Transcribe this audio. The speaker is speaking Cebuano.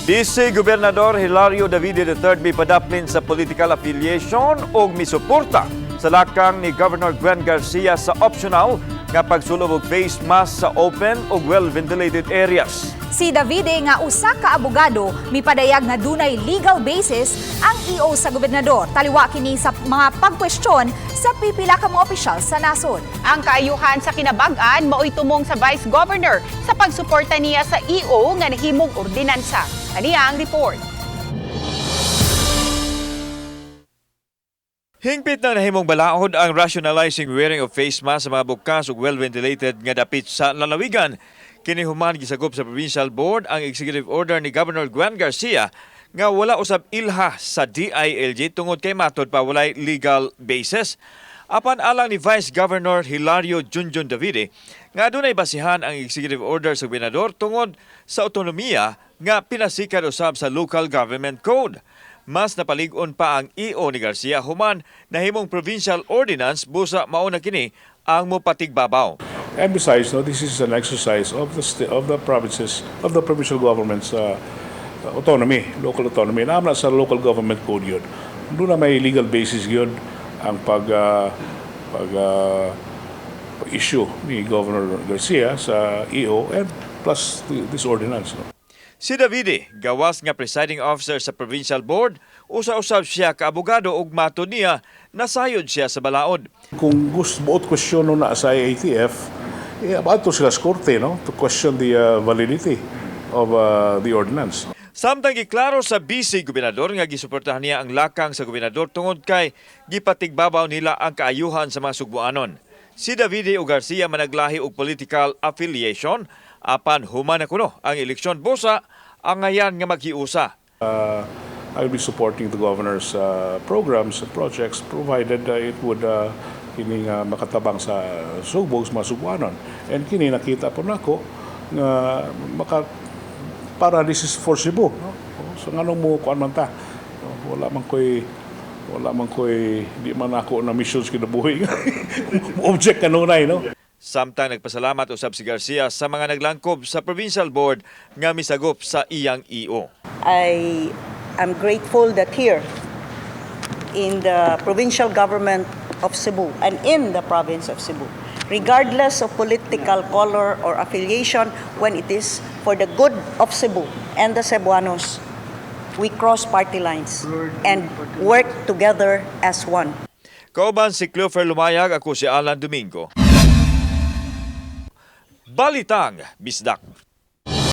Vice Gobernador Hilario Davide III mipadaplin sa political affiliation o misuporta sa lakang ni Governor Gwen Garcia sa optional nga pagsulob og face mask sa open ug well-ventilated areas. Si Davide nga usa ka abogado mipadayag nga dunay legal basis ang EO sa gobernador. Taliwa kini sa mga pagkwestiyon sa pipila ka mga opisyal sa nasod. Ang kaayuhan sa kinabag-an mao'y tumong sa Vice Governor sa pagsuporta niya sa EO nga nahimong ordinansa. Aniya ang report. Hingpit na nahimong balaod ang rationalizing wearing of face mask sa mga bukas ug well-ventilated nga dapit sa lalawigan. Kini human gisagop sa Provincial Board ang executive order ni Governor Gwen Garcia nga wala usab ilha sa DILG tungod kay matod pa walay legal basis. Apan alang ni Vice Governor Hilario Junjun Davide nga adunay basihan ang executive order sa gobernador tungod sa autonomiya nga pinasikad usab sa Local Government Code. Mas napalig-on pa ang EO ni Garcia human nahimong provincial ordinance busa mao na kini ang mopatigbabaw. And besides, no, this is an exercise of the provinces, of the provincial government's autonomy, local autonomy. Naa na sa Local Government Code yun. Duna may legal basis yun ang pag issue ni Governor Garcia sa EO and plus this ordinance. No? Si Davide, gawas nga presiding officer sa provincial board, usa-usab siya ka abogado ug matod niya nasayod siya sa balaod. Kung gusto buot question na sa IATF, eh, adto sila sa korte, no, to question the validity of the ordinance. Samtang giklaro sa BC gobernador nga gisuportahan niya ang lakang sa gobernador tungod kay gipatigbabaw nila ang kaayuhan sa mga Sugbuanon. Si Davide o Garcia managlahi og political affiliation apan human na kuno ang eleksyon busa angayan nga maghiusa. I will be supporting the governor's programs and projects provided it would kining makatabang sa Sugbo, sa mga Sugbuanon. And kini nakita po nako nga maka para this is for Cebu. No? So nganong mo kuan man ta? No? Wala man koy di man ako na mission sa kinabuhi. Object kanunay, no? Samtang nagpasalamat usab si Garcia sa mga naglangkob sa provincial board nga misagop sa iyang EO. I am grateful that here in the provincial government of Cebu and in the province of Cebu, regardless of political color or affiliation, when it is for the good of Cebu and the Cebuanos, we cross party lines and work together as one. Kauban si Cleofer Lumayag, ako si Alan Domingo. Balitang Bisdak.